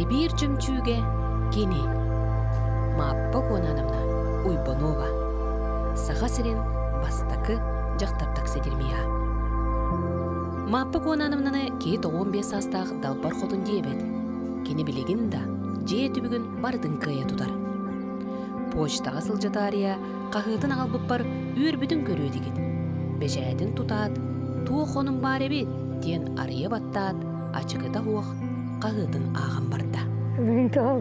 Сибиир чөмчүүгэ кини Мааппа Куонановна Уйбанова Саха сирин бастакы дьахтар таксидермиһа. Мааппа Куонановнаны киһи 95 саастаах далбар хотун диэбэт. Кини билигин да дьиэ түбүгүн барытын кыайа тутар. Почтаҕа сылдьа таарыйа хаһыатын аҕалбыппар үөрбүтүн көрүө этигит. Бэчээтин тутаат, туох хонум баар эбит диэн арыйа баттаат, ачыкыта суох хаһыатын ааҕан барда. Мин төһө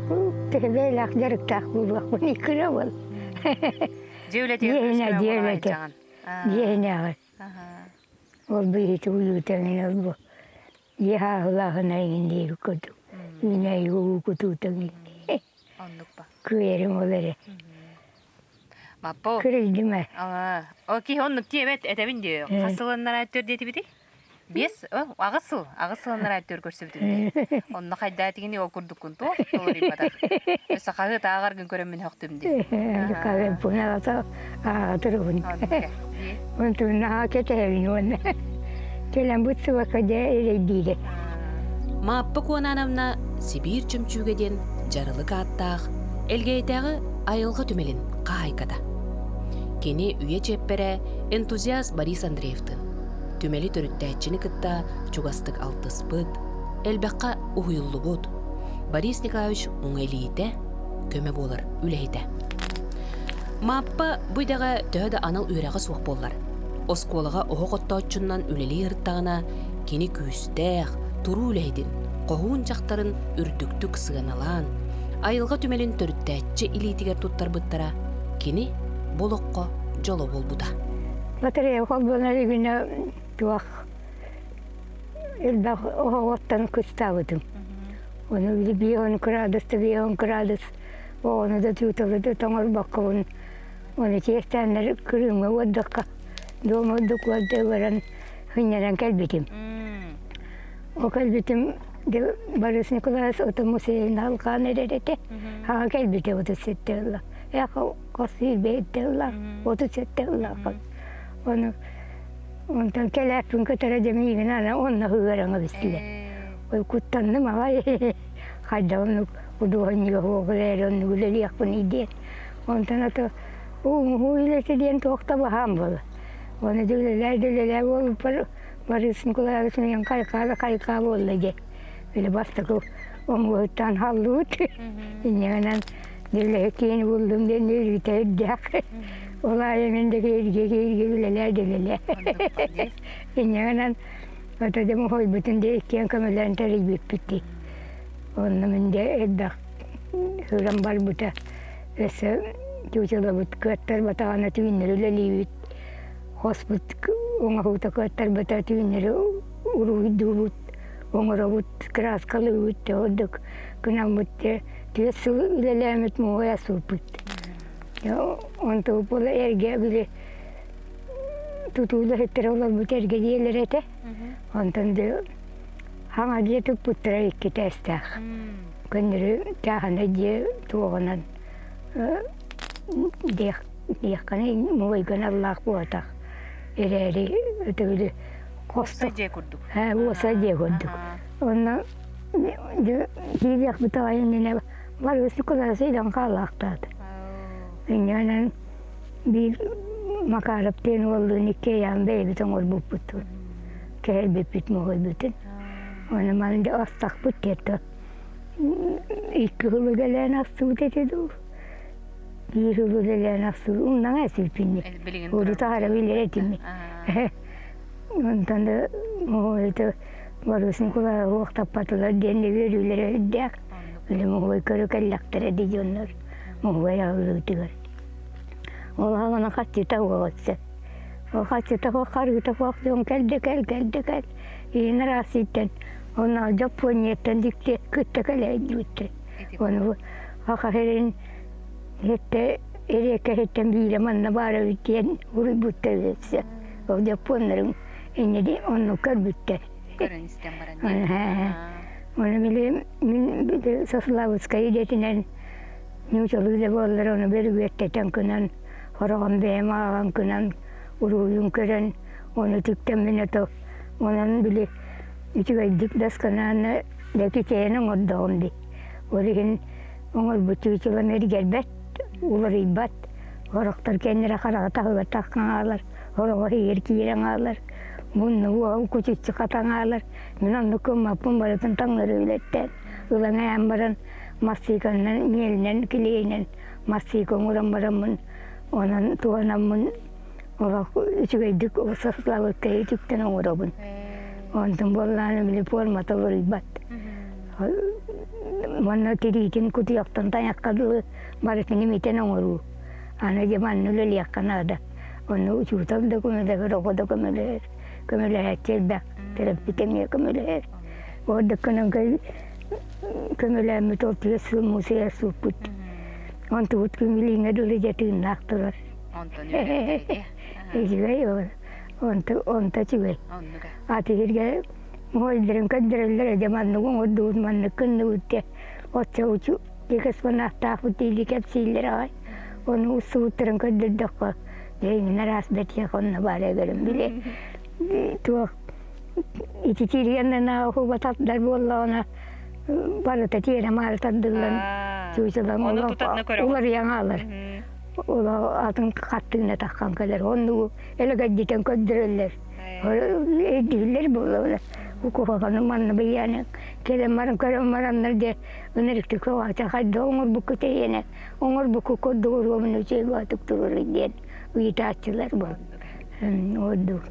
дьарыктаах буолуохпун иккирэ Дьиэ үлэтигэр Дьиэ үлэтэ. Дьиэ Ол биһити улуутаҥын ол бу дьиэ хааһылааһына иҥин диэбит курдук үүнээйи уу кутуутаҥын Оннук ба. Күөрүм ол эрэ. Маппо. Күрүйдүм ээ. О киһи оннук диэбэт этэбин диэ. Хас сылыннара түөр диэтибитий? Биэс, аҕыс сыл, аҕыс сылыннара түөр көрсүбүтүм дии. Онно хайдаа тигини ол курдуккун туох толоруйбатах. Өссө хаһыат ааҕаргын көрөммүн хөхтүм дии. Хаһыаппын ааҕатырбын. Онтун наһаа кэтэһэбин уонна кэлэн бут сыбакка дьэ эрэйдиирэ. Мааппа Куонаановна Сибиир чөмчүүгэ диэн дьарылык ааттаах Элгээйитээҕи айылҕа түмэлин хаһаайката. Кини үйэ чиэппэрэ энтузиаст Борис Андреевтыын түмэли төрүттээччини кытта чугастык алтыспыт, элбэххэ уһуйуллубут Борис Николаевич уҥа илиитэ, көмө буолар үлэһитэ. Мааппа бу идэҕэ төһө да анал үөрэҕэ суох буоллар, оскуолаҕа оһох оттооччунан үлэлии сырыттаҕына, кини күүстээх, туруу үлэһитин, хоһуун дьахтарын үрдүктүк сыаналаан, айылҕа түмэлин төрүттээччи илиитигэр туттарбыттара кини бу олоххо дьоло буолбута. Батарея холбонор илигинэ туох элбэх оһоҕоттон кыстаабытым. Ону били биэһон кыраадыс да биэһон кыраадыс оҕону да тыыталы да тоҥорбоккобун ону тиэстээннэр Крымҥа уордахха дома ордук уорда баран сынньанан кэлбитим. Ол кэлбитим Борис Николаевич ото музейын алҕаан эрэр этэ. Аҕа кэлбитэ 37 ылла. Эх, хос сүүрбэһиттэ ылла, 37 ылла. Ону онтон кэлээппин кытары дьэ миигин аны онно ыараҥа бистилэр. Ой куттанным аҕай. Хайдах оннук худуоһунньуга суох эрээри оннук үлэлиэхпиний диэн. Онтон ото уу үлэтэ диэн туох да баһаам буолла. Оны да үлэлээ да үлэлээ буолбуппар Борис Николаевич миигин хайҕаа да хайҕаа буолла дии. Били бастакы оҥоһуттан халлыбыт. Инньэ үлэһит киһини буллум диэн үөрүүтэ үрдээх. Ол аайы мин да киһиргэ киһиргэ үлэлээ да үлэлээ. Инньэ гынан ото дьэ хойбутун дии иккиэн көмөлөөн тэрийбиппит дии. Онно мин дьэ элбэх сырам барбыта. Өссө чуучалабыт кыаттарбатаҕына түүннэри үлэлиибит. Хоспут оҥоһуута кыаттарбата түүннэри уруһуйдуубут, оҥоробут, кырааскалыыбыт дьэ ордук гынаммыт дьэ түөрт сыл үлэлээммит муҥуйа сууппут. Онтубут буола эргэ били тутуу үлэһиттэрэ олорбут эргэ дьиэлэрэ этэ. Онтон дьэ хаҥа дьиэ туппуттара икки этээстээх. Көннөрү чааһынай дьиэ туоҕунан диэх диэххинэ муойган аллаах буотах эрээри өтөбүлү Уопсай дьиэ курдук. Ээ, уопсай дьиэ курдук. Онно киириэхпит аҕай иннинэ Борис Николаевич илэн хаалаахтаата. Инньэ биир Макаров диэн уоллуун иккиэйэҕин бэйэбит оҥорбуппут кэһэрбиппит моһуйбутун. Ону маны дьэ астахпыт диэтэ. Икки сыл үлэлээн астыбыт этэ дуу. Биир сыл үлэлээн астыбыт. Умнаҥа эсиппинни. Урут аһара билэр этим. Онтон да моһуойта Борис Николаев уохтаппатылар диэн үөрүүлэрэ үрдээх. Били моһуой көрө кэллэхтэрэ дии дьоннор моһуой аҕыллыбытыгар. Ол аҕана хаччыта уоҕатса. Ол хаччыта суох харыыта суох дьон кэлдэ кэл кэлдэ кэл. Иин арассыыттан онно Дьоппуонньуйаттан дикти кытта кэлээйдибиттэр. Ону саха сирин иһиттэ эриэккэ иһиттэн биирэ манна баар эбит диэн уруйбуттар өссө. Ол дьоппуоннарын инньэ ди оннук көрбүттэр. Көрөн истэн баран Ону били мин били Сославскай идэтинэн ньуучалыы да буоллар ону бөрүгүөттэтэн кынан хороҕон бэйэм ааҕан кынан уруһуйун көрөн ону түктэммин ото онон били үчүгэйдик досконааны дэки чэйэн оҥордоҕум дии. Ол иһин оҥорбут чыычылам эргэрбэт, уларыйбат. Сорохтор кэннирэ хараҕа таһыгар таххан хаалар, сороҕо иһигэр киирэн хаалар, мунну уоһун кучуччу хатан хаалар. Мин оннук гыммаппын барытын таҥнары үлэттээн, ылан эһэн баран массыыканнан, миэлинэн, килиэйинэн массыыка оҥорон бараммын, онон туһанаммын олох үчүгэйдик саслабыкка үтүктэн оҥоробун. Онтон буоллаҕына били формата уларыйбат. Манна тириитин кутуйахтан тайахха дылы барытын имитэн оҥоруу. Аны дьэ манна үлэлиэххэ наада. Онно учуутал да көмөлөһөр, оҕо да көмөлөһөр. Көмөлөһөөччү элбэх, төрөппүт эмиэ көмөлөһөр. Ордук гынан көмөлөөммүт ол тыа сыл музейа сууппут. Онтубут күн билиҥҥэ дылы дьэ тыыннаах турар. Онтон үөрэтэргэ. Үчүгэй ол. Онто онто үчүгэй. Атыырга моойдарын көрдөрөллөр дьэ маннык оҥордубут, маннык гынныбыт диye. Оччо учу экспонаттаахпыт диили кэпсииллэр аҕай. Ону устубуттарын көрдөрдөххө, дьэ иҥин араас бэтиэх онно баар эгэрим били туох ити тириэннэнэ убатардар буоллаҕына барыта тиэрэ маары тардыллан чуучалан уларыйан хаалар. Ола атын хаттыына таххан кэлэр. Оннугу элэгэддитэн көрдөрөллөр. Өйдүүллэр буоллаҕына. Куһаҕаны манна быйааны кэлэн баран көрөн бараннар дьэ ынырыктык көҕөөтө хайдах оҥорбуккут эйиэнэ оҥорбукку курдук уруомун үчүгэй баатык туруору диэн ыйытааччылар буол. Ордук.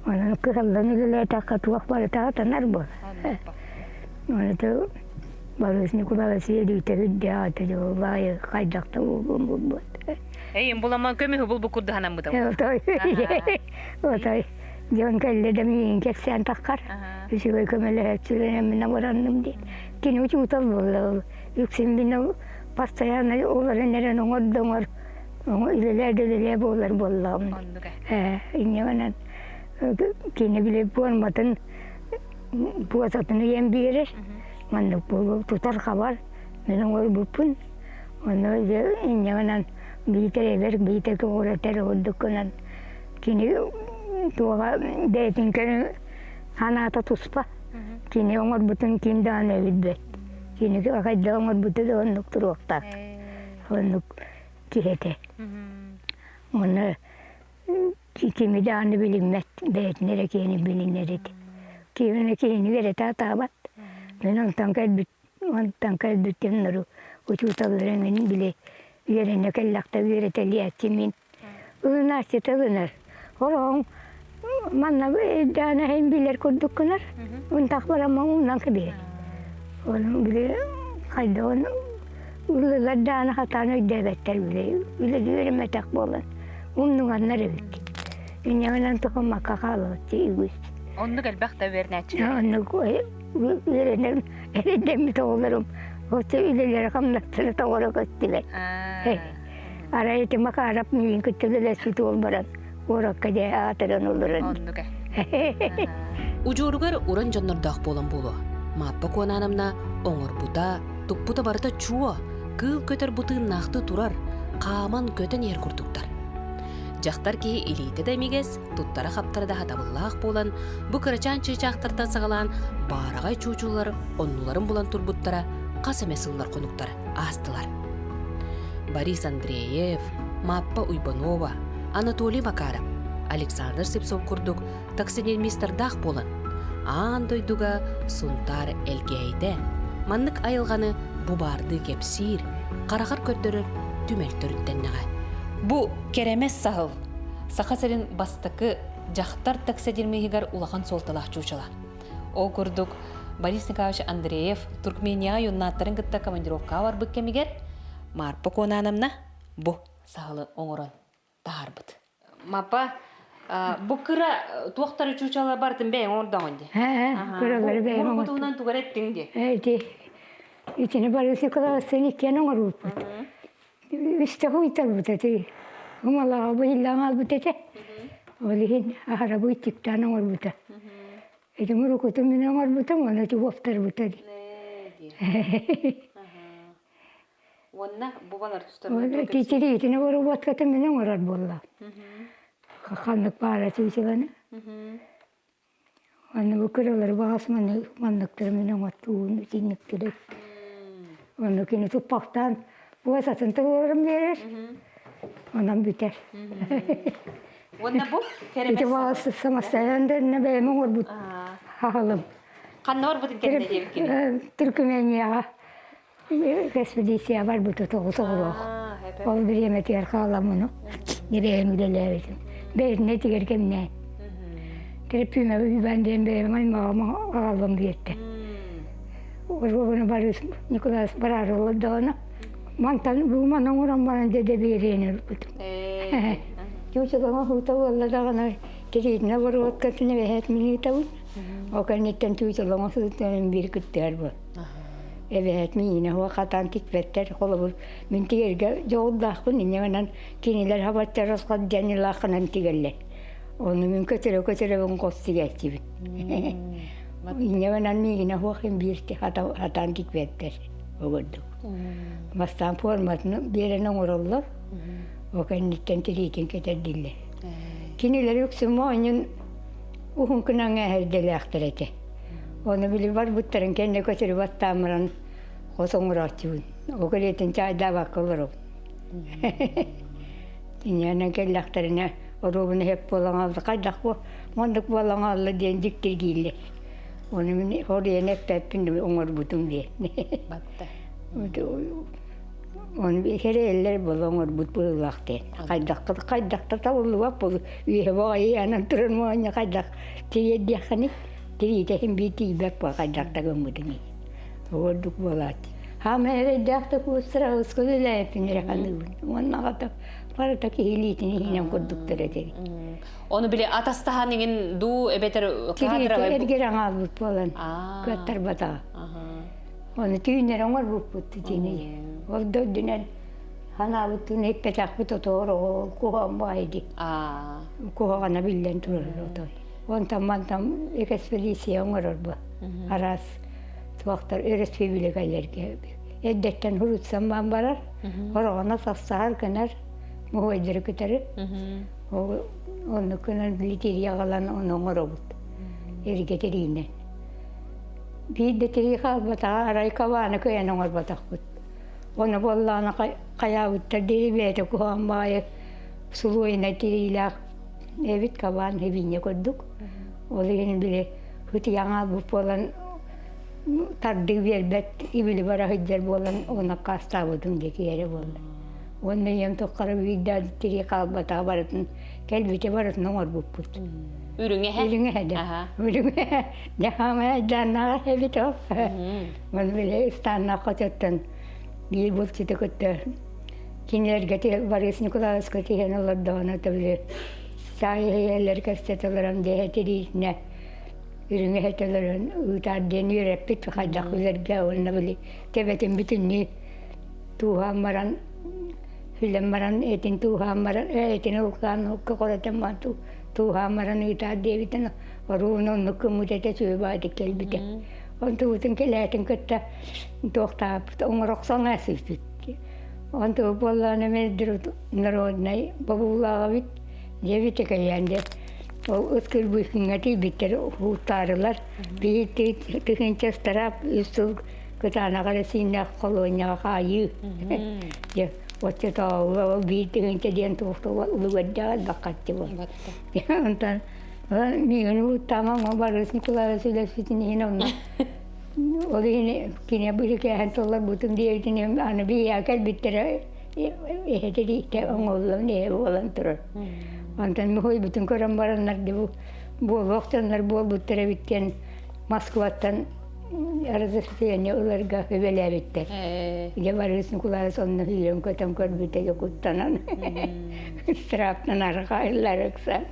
Онон кыһаллан үлэлээтэххэ туох барыта сатанар буол. Оны Борис Николаевич үөрүүтэ үрдээх этэ баайы хайдах да буолуон булбут. Эйин буламан көмүһү булбу курдуһанаммытым. Отой. Отой. Дьон кэллэ да миигин кэпсээн таххар. Үчүгэй көмөлөһөөччүлэрин мин абыранным диэн. Кини учуутал буолла. Үксүн мин постоянно олорон эрэн оҥор да оҥор үлэлээ да үлэлээ буолар буоллаҕым. Ээ, инньэ гынан кини били буорматын буотатын ыйан биэрэр. Маннык буолуо тутар хабар мин оҥорбуппун. Ону дьэ инньэ гынан биитэр эбэр, биитэр көҕүрэтэр ордук гынан кини туоҕа бэйэтин көрүҥ санаата туспа. Кини оҥорбутун ким даҕаны билбэт. Кини хайдах оҥорбута да оннук туруохтаах. Оннук киһи этэ. Уонна кими даҕаны билиммэт, бэйэтин эрэ киһини билинэр этэ. Кими киһини үөрэтэ сатаабат. Мин онтон кэлбит онтон кэлбит дьоннору учууталлары эҥин били үөрэнэ кэллэхтэ үөрэтэлиэччи мин. Ылынааччыта ылынар. Хороҕоҥ манна даана иһин билэр курдук гынар. Унтах бараммын умнан кэбиһэр. Ону били хайдаҕын ыллылар даана хатаан өйдөөбөттөр били үлэлии үөрэммэтэх буолан умнуганнар эбит. Инньэ тухаммакка хаалыбыт үгүс. Оннук элбэх да үөрэнээччилэр. Оннук үөрэнэр эрэйдэммит оҕолорум оччо үлэлэрэ хамнастара тоҕоро көстүбэт. Арай ити Макаров миигин кытта үлэлэспит уол баран куоракка дьэ аатыран олорон. Оннук Удьуоругар уран дьоннордоох буолан буолуо. Мааппа Куонаанамна оҥорбута, туппута барыта чуо, кыыл көтөр бутыыннаахтыы турар, хааман көтөн иһэр курдуктар. Дьахтар киһи илиитэ да имигэс, туттара-хаптара да хатабыллаах буолан, бу кырачаан чыычаахтартан саҕалаан баараҕай чуучулар оннуларын булан турбуттара хас эмэ сыллар хонуктар аастылар. Борис Андреев, Маппа Уйбанова, Анатолий Макаров, Александр Сипсов курдук таксинермистардаах буолан, аан дойдуга Сунтаар Элгээйитэ маннык айылҕаны бу баардыы кэпсиир, хараҕар көрдөрөр түмэл төрүттэннэҕэ. Бу кэрэмэс саһыл Саха сирин бастакы дьахтар таксидермиһигэр улахан суолталаах чуучала. Ол курдук, Борис Николаевич Андреев Туркменияҕа юннаттарын кытта командировкаҕа барбыт кэмигэр Марпа Куонаановна бу саһылы оҥорон таһаарбыт. Мапа, бу кыра туохтары чуучала бартын бэйэҥ оҥордоҕун дии. Кыралары бэйэм оҥордум. Туһунан тугар эттиҥ дии. Ити итини Борис Николаевичтыын иккиэн оҥорбуппут. Үстэ хуйтарбыт эти. Умалаҕа быһыллаан хаалбыт этэ. Ол иһин аһарабы иччиктээн оҥорбута. Ити мурукутун мин оҥорбутум, ону чугуоптарбыта дии. Уонна бу балар тустар Титириитини боруботкатын мин оҥорор буолла. Ханнык баара чыычыланы. Аны бу кыралары баҕас манныктары мин оҥоттуун итинниктери. Ону кини туппахтаан буосатын туруоран биэрэр. Онон бүтэр. Уонна бу Ити баҕас самостоятельно бэйэм оҥорбут хаһылым. Ханна барбытын кэннэ диэбиккин? Түркүмэнияҕа экспедиция барбыта тоҕус оҕолоох. Ол бириэмэтигэр хааламмыны бэйэм үлэлээбитим. Бэйэтинэ тигэр кэмнээн. Терапия Иван диэн бэйэм аймаҕым аҕаллым биэрдэ. Оруобуна Борис Николаевич бараары олордоҕуна мантан бууман оҥорон баран дьэ биэриэн ылбытым. Чуучулаҥа хуута буолла даҕаны тириитинэ боруоккатын эбэһээт миниитабын. Ол кэнниттэн чуучулаҥа сыытынан биир кыттыһар буол. Эбэһээт миинэ хуа хатаан тикпэттэр. Холобур, мин тигэргэ дьоҕурдаахпын, инньэ гынан кинилэр хабаттар расход дьаньылааххынан тигэллэр. Ону мин көтөрө-көтөрөбүн хос тигээччибин. Инньэ гынан миигинэ суох биир хатаан тикпэттэр огурдук. Бастаан форматын биэрэн оҥороллор, ол кэнниттэн тириитин кэтэрдиллэр. Кинилэр үксүн моонньун уһун кынаҥа эһэрдэлээхтэр этэ. Ону били барбыттарын кэннэ көтөрү баттаан баран хос оҥорооччубун. Ол кэриэтин чаайдаабакка олоробун. Инньэ кэллэхтэринэ оруобуна сөп буолан хаалла, хайдах бу маннык буолан хаалла диэн дьиктиргииллэр. Ону мин хоруйан эппэппин оҥорбутум диэн. Батта. Ону эһэрээллэр буола оҥорбут быһыылаах диэн. Хайдах хайдах да табыллыбат буолу үөһэ баҕайы туран моонньо хайдах тириэрдиэххиний тириитэ иһин биир тиийбэт буо хайдах да гыммытыҥый. Ордук буолааччы. Хаама эрэйдээх да куустара ускул үлээппин эрэ ханыыбын. Уонна аҕата барыта киһи илиитин иһинэн курдуктар этэ. Ону били атастаһан иҥин дуу эбэтэр кадровай эргэр аҥаалбыт буолан кыаттарбатаҕа. Ону түүннэр оҥорбуппут итини. Ол да үрдүнэн ханаабыттыын эппэтэхпит отоор ол куһаҕан баайды. Куһаҕана биллэн турар отой. Онтон мантан экспедиция оҥорор бу. Араас туохтар өрөспүүбүлүкэлэргэ эрдэттэн хурутсан баан барар, хороҕоно састаһар гынар, муһуойдары кытары. Ол оннук гынан литирия аҕалан ону оҥоробут. Эргэ тириинэн. Биир да тирии хаалбатаҕа, арай кабааны кыайан оҥорботохпут. Ону буоллаҕына хайаабыттар диэри бэйэтэ куһаҕан баҕайы сулуойунай тириилээх эбит кабаан хибиньэ курдук. Ол иһин били ытыйан хаалбыт буолан тардыы биэрбэт ибили бара сылдьар буолан оны аккаастаабытым диэки эрэ буолла. Уонна ийэм туххара биирдэ тирии хаалбатаҕа барытын кэлбитэ барытын оҥорбуппут. Үрүҥэһэ? Үрүҥэһэ да. Үрүҥэһэ. Дьаһаамай айдааннаах эбит ол. Оны били ыстааннаах хототтон биир булчуту кытта кинилэргэ Борис Николаевичка тиһэн олордоҕуна били саай иһэллэр кэпсэтэ олорон дьиэ тириитинэ үрүҥэ төлөрөн ыытаар диэн үөрэппит хайдах үлэргэ уонна били төбөтүн бүтүннүү тууһаан баран хүлэн баран этин тууһаан баран этин улкаан укка коротон баран тууһаан баран ыытаар диэбитин оруун оннук гыммыт этэ үчүгэй баайдык кэлбитэ онтубутун кэлээтин кытта туохтааппыт оҥорохсон аасыппыт онту буоллаҕына народнай бобуулааҕа эбит диэбит кэйээн дьэ ол ыт кырбыһыҥҥа тиийбиттэр уһуутаарылар биир тыһыынча ыстараап үс сыл кытаанах эрэсииннээх холуонньаҕа хаайыы дьэ оччотооҕуга ол биир тыһыынча диэн туох улугэрдээх элбэх харчы буолла онтон миигин уһуттаамаҥ Борис Николаевич үлэспитин иһин онно ол иһин кини быһыкээһин толорбутум диэбитин аны биһиэхэ кэлбиттэрэ эһэтириитэ оҥоһуллан эһэ буолан турар. Онтон мухуйбутун көрөн бараннар бу буолуох дьоннор буолбуттар эбит диэн Москваттан разрешение ыларга үбэлээбиттэр. Дьэ Борис Николаевич онно сүүрэн көтөн көрбүтэ дьэ куттанан ыстырааптан арҕаайыллар ыксаан.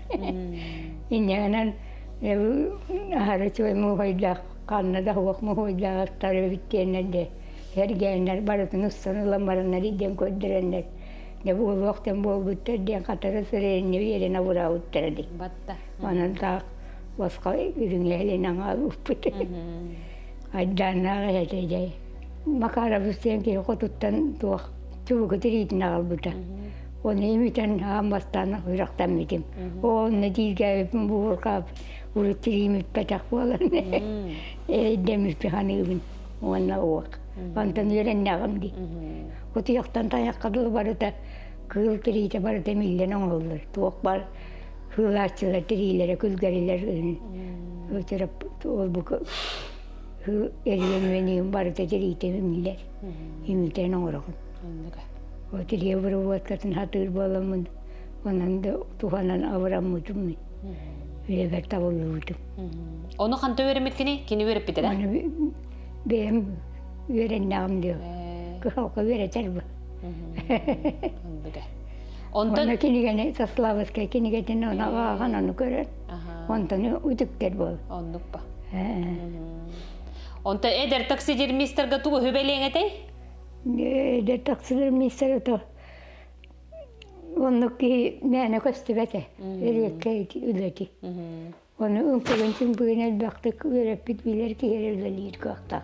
Инньэ гынан аһары үчүгэй муһуйдаах ханна да суох муһуйдаахтар эбит диэннэр дьэ Эргээннэр барытын устан ылан бараннар диэн көрдөрөннөр, дьэ буолуох диэн буолбуттар диэн хатара сырайынньа биэрэн абыраабыттара дии. Батта. Онон таах босхо үрүҥэлин аҥаалыппыт. Айдааннаах этэ дьэ. Макарович диэн киһи хотуттан туох чубуку тириитин аҕалбыта. Оны имитэн аан бастаан үрэхтэммитим. Онно дииргээбиппин буурҕаап урут тириим иппэтэх буолан эрэйдэммиппин саныыбын. Уонна уох. Онтон үөрэннэҕим дии. Кутуйахтан тайахха дылы барыта кыыл тириитэ барыта миллэн оҥоһуллар. Туох баар кыылааччылар тириилэрэ күлгэрилэр ол бу эрийэн үөниим барыта тириитэ имиллэр. Имитэн оҥороҕун. Ол тирии обработкатын сатыыр буоламмын онон да туһанан абыраммытым үлэбэр табыллыбытым. Ону ханта үөрэммиткини? Кини үөрэппитэрэ? Аны бэйэм үөрэннэҕим диэ. Кыһалҕа үөрэтэр бу. Онтон Онно кинигэни Сославскай кинигэтин ону ааҕан ону көрөн онтон үтүктэр буол. Оннук ба. Онтон эдэр таксидермистерга тугу үһүбэлиэҥ этэй? Эдэр таксидермистер то оннук киһи мээнэ көстүбэтэ. Эриэккэ үлэти. Ону ымпыгын-чымпыгын элбэхтик үөрэппит билэр киһи эрэ үлэлиир кыахтаах.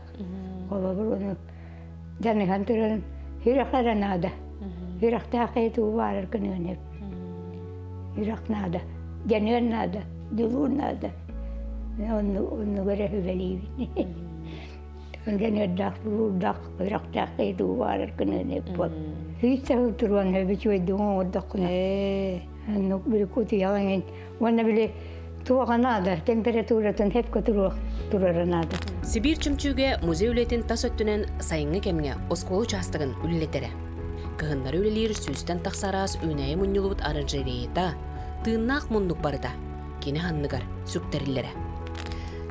Холобур, ону дьаныһан туран сүрэх эрэ наада. Сүрэхтээх киһи тугу баарар гыныан сөп. Сүрэх наада, дьаныар наада, дьулуур наада. Оннук эрэ сүбэлиибин. Дьаныардаах, дьулуурдаах, сүрэхтээх киһи тугу баарар гыныан сөп буол. Сүүс сыл туруон сөп үчүгэйдик оҥордоххуна. Оннук били кутуйах эҥин Уонна били туоҕа наада, температуратын хепко туруох турара наада. Сибиир чөмчүүгэ музей үлэтин тас өттүнэн сайыҥҥы кэмҥэ оскуола учаастагын үлэлэтэрэ. Кыһыннары үлэлиир сүүстэн тахса араас үүнээйи мунньуллубут оранжереята, тыыннаах муннук барыта кини анныгар сүктэриллэрэ.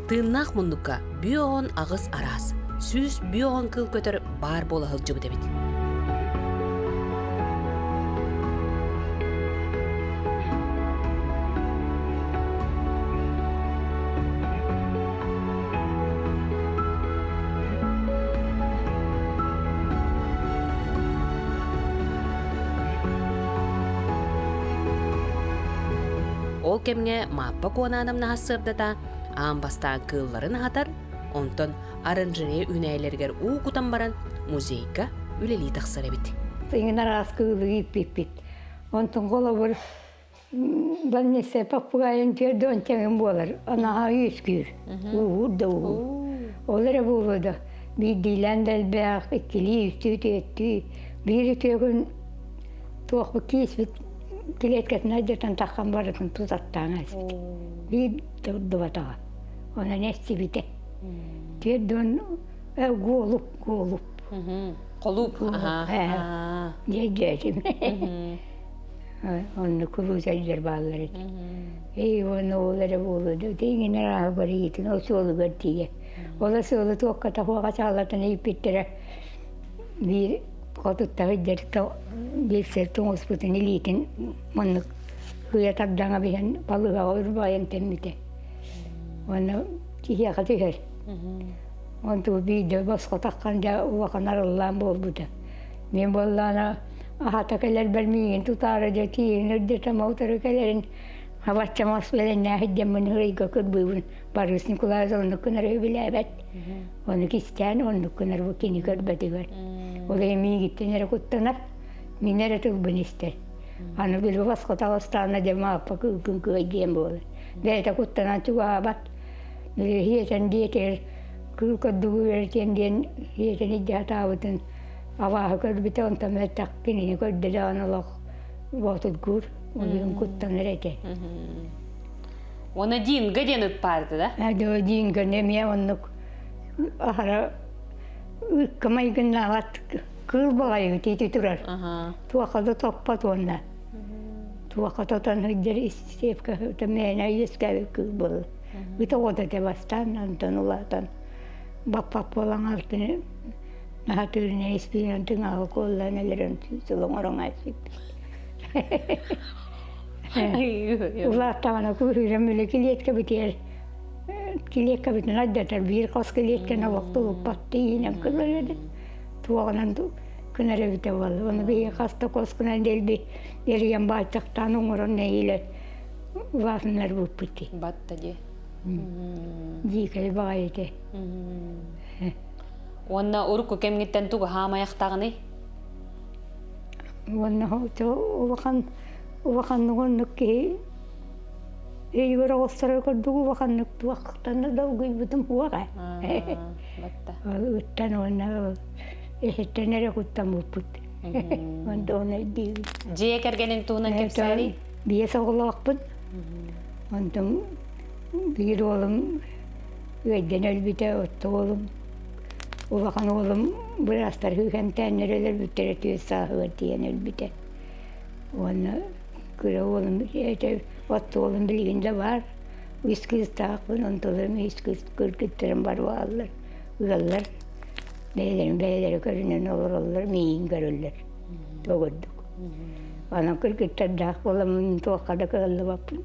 Тыыннаах муннукка бүө аҕыс араас, 150 кыыл көтөр баар буола сылдьыбыт эбит. Ол кэмҥэ Мааппа Куонаанамна сырдата аан бастаан кыылларын аһатар, онтон оранжерея үүнээйилэригэр уу кутан баран музейга үлэлии тахсар эбит. Сыҥын араас кыылы ииппиппит. Онтон холобур больница попугайын түөрдүөн тэҥин буолар. Анаһа үөскүүр. Ууһуур да ууһуур. Ол эрэ буолуо да биирдиилээн да элбэх, иккилии, үстүү, түөртүү. Биир үтүө күн туохпут кииспит килиэткэтин алдьатан таххан барытын тутаттаан ааспыт. Биир да урдубатаҕа. Онон эстибитэ. Түөрдүөн голуб, голуб. Холууп. Дьэ-дьэтим. Онно кулуусайдар бааллар этэ. Эй, уонна ол эрэ буолуо да, тииҥин арааһы барыйытын ол суолугар тиийэ. Ол суолу туохха тахуоха саалатын ииппиттэрэ биир хотуттаҕы биир сир тоҥуспутун илиитин маннык кыйа тардаҥа биһэн балыыһаҕа урбаайан тэммитэ. Уонна киһиэхэ түһэр. Онту биирдэ босхо таххан дьэ улахан арыллаан буолбута. Мин буоллаана аһата кэлэрбэр миигин тутаары дьэ тиийин үрдэтэ утары кэлэрин абачча мас бэлэннээх дьэммин ыйга кырбыыбын Борис Николаевич оннук гынар үбүлээбэт. Ону кистээн оннук гынар бу кини көрбөтүгэр. Ол иһин миигиттэн эрэ куттанар, мин эрэ тылбын истэр. Аны били босхо таҕыстаҕына дьэ Мааппа кыылгын кыай диэн буолар. Бэйэтэ куттанан чугаһаабат. Били иһиэтэн диэтигэр кыыл көрдүгү үөрэтиэн диэн иһиэтэн илдьэ сатаабытын абааһы көрбүтэ онтон мэлтэх кинини көрдө даҕаны олох боотургуур, ойуун куттанар этэ. Уонна Динго диэн ыт баарда да? Ээ, Динго эмиэ оннук аһара ыкка майгыннаабат кыыл баҕайы тиити турар. Туохха да топпот уонна. Туохха тотон сылдьар истиэпкэ мээнэ үөскээбит кыыл буолар. Ыт оҕото этэ бастаан, онтон улаатан баппап буолан алтыны наһатыырына испиинэн тыҥааҕы куоллаан өлөрөн сыл оҥорон ааспыт. Улааттаҕына күүһүрэн үлэ килиэткэ бүтэр килиэккэбитин алдьатар биир хос килиэткэни олохтулуппат тиийинэн кылар туоҕунан кынар эбитэ буолла ону биһиги хас да хоскунан дэлби эрийэн бааччахтаан оҥорон нэһиилэ улаатыннарбыппыт дии Батта дии. Дьиикэй баҕайы этэ. Уонна урукку кэмҥиттэн тугу хаамайахтаҕыный? Уонна улахан улаханнык оннук киһи. Өйүгэр оҕустарар курдук улаханнык туохтан да долгуйбутум суоҕа. Ыттан уонна эһиттэн эрэ куттаммыппыт. Онто оны өйдүүбүн. Дьиэ кэргэнин туһунан кэпсээри? Биэс оҕолоохпун. Онтон биир уолум ыайдан өлбүтэ, отто уолум улахан уолум быраастар күүхэмтээннэр өлөрбүттэрэ түөрт сааһыгар тиийэн өлбүтэ. Уонна кыра уолум отто уолум билигин да баар. Үс кыыстаахпын, онтуларым үс кыыс кыргыттарым бар бааллар, ыаллар. Бэйэлэрин бэйэлэрэ көрүнэн олороллор, миигин көрөллөр. Тугурдук. Онон кыргыттардаах буоламмын туохха да кыһаллыбаппын.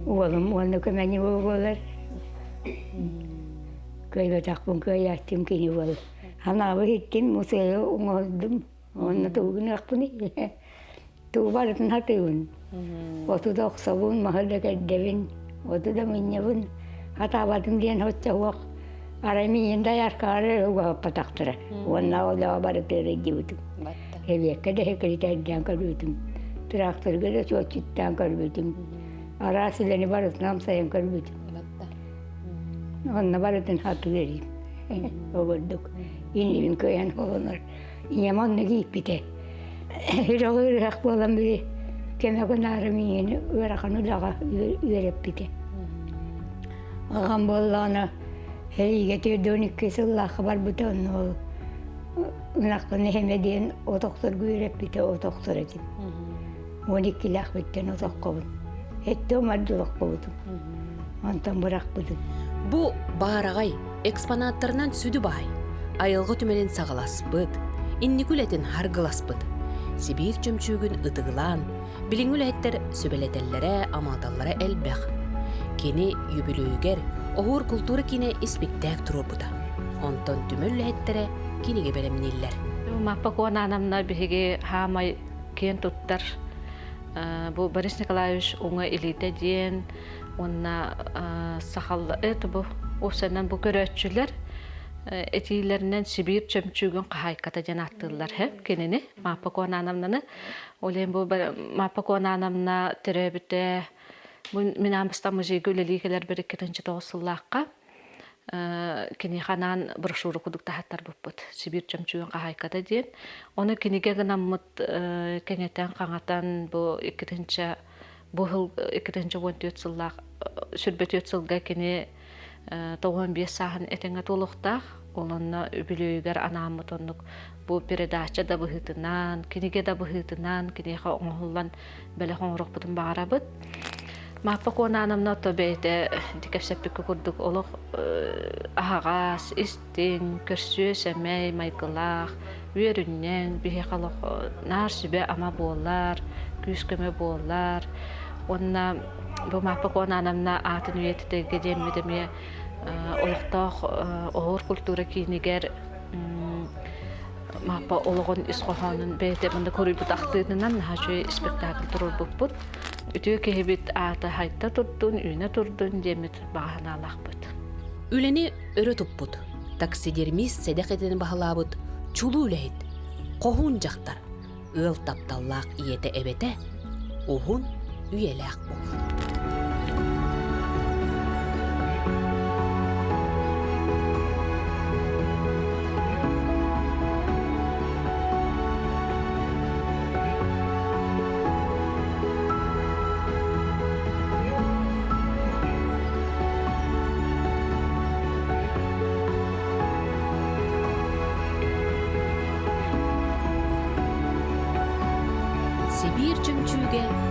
Уолум уонна көмөнү буолар. Кыайбатахпын кыайааччым кини буолар. Анаабы иһиттим, мусуойу оҥордум. Уонна тугу гыныахпыный? Тугу барытын сатыыбын. Оту да охсобун, маһы да кэрдэбин, оту да мунньабын. Хатаабатым диэн соччо суох. Арай миигин да айаркаары угаһаппатахтара. Уонна олоҕо барытыгар илдьибитим. Эбиэккэ да секретардаан көрбүтүм. Тракторга да суотчуттаан көрбүтүм. Араас үлэни барытын амсайан көрбүтүм. Онно барытын сатыыр этим. Ол курдук иннибин кыайан холонор. Ийэм оннук ииппитэ. Үрэҕи ыарыһах буолан били кэмэ гынаары миигин ыарахан үлэҕэ үөрэппитэ. Аҕам буоллаҕына сэриигэ 42 сыллаахха барбыта онно ол ынахпын эһэмэ диэн от охсорго үөрэппитэ от охсор этим. 12-лээхпиттэн от оххобун. Эттэ умардыл оххобутум. Онтон бырахпытым. Бу баараҕай экспонаттарынан сүдү баай, айылҕа түмэлин саҕаласпыт, инники үлэтин харгыласпыт. Сибиир чөмчүүгүн ытыгылаан, билиҥҥи үлэһиттэр сүбэлэтэллэрэ, амааталлара элбэх. Кини үбүлүөйүгэр Оһуор култуура киинэ испиктээк туруорбута. Онтон түмэл үлэһиттэрэ кинигэ бэлэмнииллэр. Маппа Куонаанамна биһиги хаамай киэн туттар бу Борис Николаевич уҥа илиитэ диэн уонна сахалла это бу уопсайынан бу көрөөччүлэр этиилэринэн Сибиир чөмчүүгүн хаһаайката диэн ааттыыллар һэ кинини Мааппа Куонаановнаны ол иһин бу Мааппа Куонаановна төрөөбүтэ бу мин аан бастаан музейга үлэлии кэлэрбэр 2009 сыллаахха киниэхэ анаан брошюра курдук таһаттарбыппыт Сибиир чөмчүүгүн хаһаайката диэн ону кинигэ гынаммыт кэҥэтэн хаҥатан бу 2 Бу сыл 2014 сыллаах сүрбэтүөт сылга кини 95 сааһын этэҥҥэ туолуохтаах. Ол онно үбүлүөйүгэр анааммыт оннук бу передача да быһыытынан, кинигэ да быһыытынан киниэхэ оҥоһуллан бэлэх оҥоруохпутун баҕарабыт. Мааппа Куонаановна ото бэйэтэ ити кэпсэппиккэ курдук олох аһаҕас, истиҥ, көрсүө сэмэй майгылаах, үөрүнньэҥ, биһиэхэ олох наар сүбэ-ама буолар, күүс-көмө буолар. Уонна бу Мааппа Куонаановна аатын үйэтитэргэ диэммит эмиэ олохтоох оһуор культура киинигэр Мааппа олоҕун ис хоһоонун бэйэтэ манна коруйбут ахтыытынан наһаа үчүгэй спектакль туруорбуппут. Үтүө киһибит аата хайта турдун, үүнэ турдун диэммит баҕа санаалаахпыт. Үлэни өрө туппут, таксидермист сэдэх идэтин баһылаабыт чулуу үлэһит, хоһуун дьахтар, ыал тапталлаах ийэтэ эбэтэ уһун үйэлээх буол. Сибиир чөмчүүгэ.